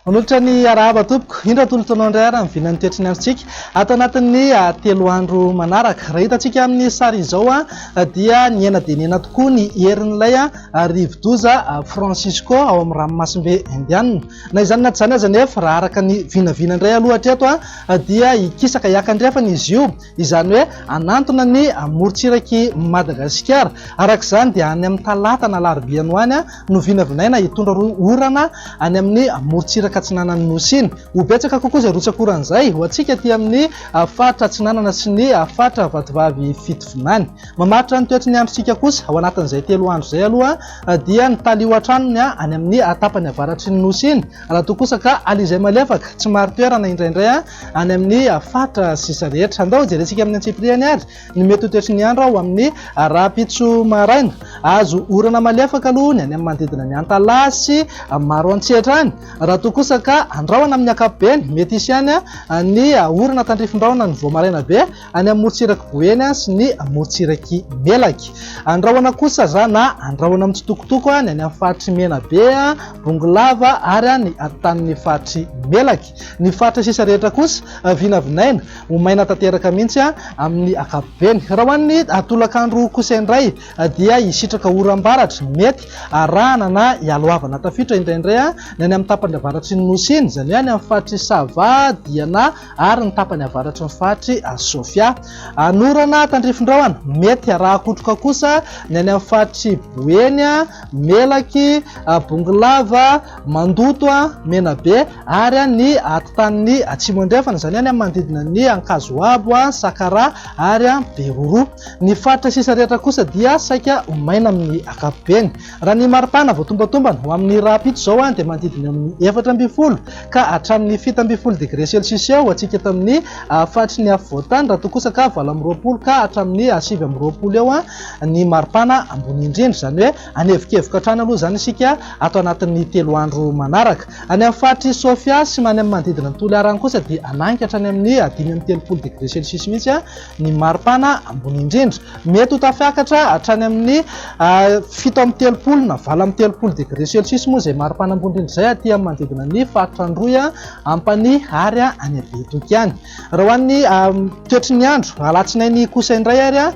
Manolotra ny arahaba tompoko, indro atolotra anao indray ary ny vinan'ny toetry ny androntsika ato anatin'ny 3 andro manaraka. Raha hitantsika amin'ny sary izao dia nihena dia nihena tokoa ny herin'ilay rivodoza Francisco ao amin'ny ranomasimbe Indiana. Na izany na tsy izany aza anefa, raha araka ny vinavina indray aloha hatreto dia hikisaka hiakandrefana izy io. Izany hoe hanantona ny morontsirak'i Madagasikara. Araka izany dia any amin'ny talata na alarobia any ho any no vinavinaina hitondra orana any amin'ny morontsiraka atsinanan'ny Nosy iny. Ho betsaka kokoa izay rotsak'orana izay ho antsika aty amin'ny faritra atsinanana sy ny faritra Vatovavy Fitovinany. Mamaritra ny toetry ny androntsika kosa ao anatin'izay 3 andro izay aloha dia ny talio hatrany ny any amin'ny tapany avaratry ny Nosy iny. Raha toa kosa ka alizay malefaka, tsy marin-toerana indraindray any amin'ny faritra sisa rehetra. Andao hojerentsika amin'ny antsipiriany ary ny mety ho toetry ny andro ao amin'ny rahampitso maraina. Azo orana malefaka aloha ny any amin'ny manodidina ny Antalaha sy Maroantsetra any. Raha toa kosa ka andrahona amin'ny ankapobeny, mety hisy ihany ny orana tandrifin-drahona ny vao maraina be any amin'ny morontsirak'i Boeny sy ny morontsirak'i Melaky. Andrahona kosa za na andrahona mitsitokotoko ny any amin'ny faritr'i Menabe, Bongolava ary ny tanin'ny faritr'i Melaky. Ny faritra sisa rehetra kosa vinavinaina ho maina tanteraka mihitsy amin'ny ankapobeny. Raha ho an'ny tolakandro kosa indray dia hisitraka oram-baratra mety arahana na hialohavana tafiotra indraindray ny any amin'ny tapany avaratry ny Nosy iny, izany hoe any amin'ny faritr'i Sava, Diana ary ny tapany avaratry ny faritr'i Sofia. Anorana tandrifin-drahona mety arahan-kotroka kosa ny any amin'ny faritr'i Boeny, Melaky, Bongolava, Mandoto, Menabe ary ny atitan'ny Atsimo Andrefana, izany hoe any amin'ny manodidina ny Ankazoabo, Sakaraha ary Beroroha. Ny faritra sisa rehetra kosa dia saika ho maina amin'ny ankapobeny. Raha ny maripana voatombatombana ho amin'ny rahampitso izao dia manodidina eo amin'ny 14 ka hatramin'ny 17 degre celsius eo ho antsika eto amin'ny faritry ny afovoan-tany, raha toa kosa ka 28 ka hatramin'ny 29 eo ny maripana ambony indrindra. Izany hoe hanevokevoka hatrany aloha izany isika ato anatin'ny 3 andro manaraka. Any amin'ny faritr'i Sofia sy any amin'ny manodidina ny Toliara any kosa dia hanainga hatrany amin'ny 35 degre celsius mihitsy ny maripana ambony indrindra. Mety ho tafiakatra hatrany amin'ny 37 na 38 degre celsius moa izay maripana ambony indrindra izay aty amin'ny manodidina ny faritra Androy, Ampanihy ary any Betoky any. Raha ho an'ny toetry ny andro, alatsinainy kosa indray ary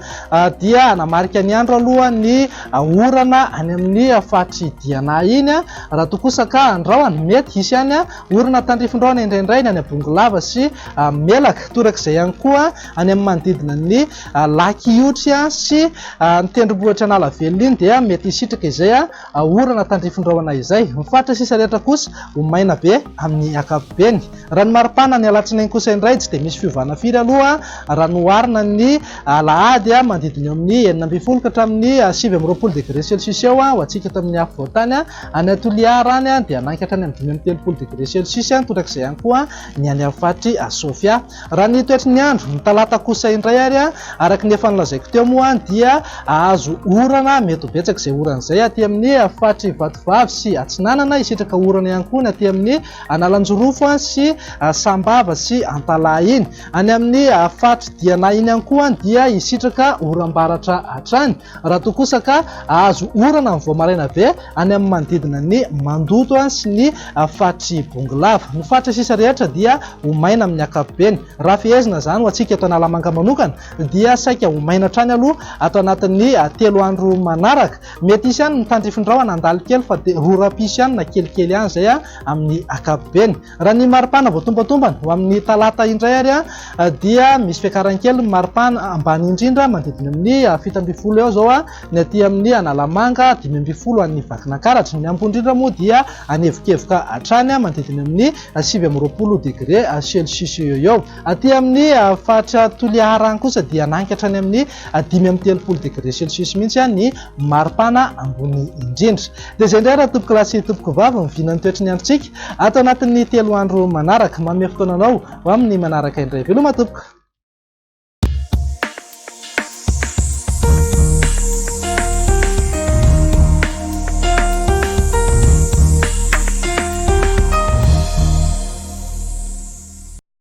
dia hanamarika ny andro aloha ny orana any amin'ny faritr'i Diana iny. Raha toa kosa ka andrahona, mety hisy ihany orana tandrifin-drahona indraindray ny any Bongolava sy Melaka. Torak'izay ihany koa any amin'ny manodidina ny Lac Ihotry sy ny tendrombohitra Analavelona iny dia mety hisitraka izay orana tandrifin-drahona izay. Ny faritra sisa rehetra kosa ho maina be amin'ny ankapobeny. Raha ny maripana ny alatsinainy kosa indray tsy dia misy fiovana firy aloha raha noharina ny alahady, manodidina eo amin'ny 16 ka hatramin'ny 29 degré celsius eo ho antsika eto amin'ny afovoan-tany. Any Toliara any dia hanainga hatrany amin'ny 35 degré celsius, torak'izay ihany koa ny any amin'ny faritr'i Sofia. Raha ny toetry ny andro, ny talata kosa indray ary, araka ny efa nolazaiko teo moa dia hahazo orana, mety ho betsaka izay orana izay aty amin'ny faritr'i Vatovavy sy Atsinanana, hisitraka orana ihany koa ny aty amin'ny Analanjirofo sy Sambava sy Antalaha iny. Any amin'ny faritr'i Diana iny ihany koa dia hisitraka oram-baratra hatrany. Raha toa kosa ka hahazo orana ny vao maraina be any amin'ny manodidina ny Mandoto sy ny faritr'i Bongolava. Ny faritra sisa rehetra dia ho maina amin'ny ankapobeny. Raha fehezina izany ho antsika eto Analamanga manokana dia saika ho maina hatrany aloha ato anatin'ny 3 andro manaraka. Mety hisy ihany ny tandrifin-drahona handalo kely fa dia rora-piso ihany na kelikely ihany izay amin'ny ankapobeny. Raha ny maripana voatombatombana ho amin'ny talata indray ary dia misy fiakarany kely ny maripana ambany indrindra manodidina amin'ny 17 eo izao ny aty amin'ny Analamanga, 15 any Vakinankaratra. Ny ambony indrindra moa dia hanevokevoka hatrany manodidina amin'ny 29 degre celsius eo eo. Aty amin'ny faritra Toliara any kosa dia hanainga hatrany amin'ny 35 degre celsius mihitsy ny maripana ambony indrindra. Dia izay indray raha tompoko lahy sy tompoko vavy ny vinan'ny toetry ny androntsika ato anatin'ny 3 andro manaraka. Manome fotoana anao ho amin'ny manaraka indray. Veloma tompoko.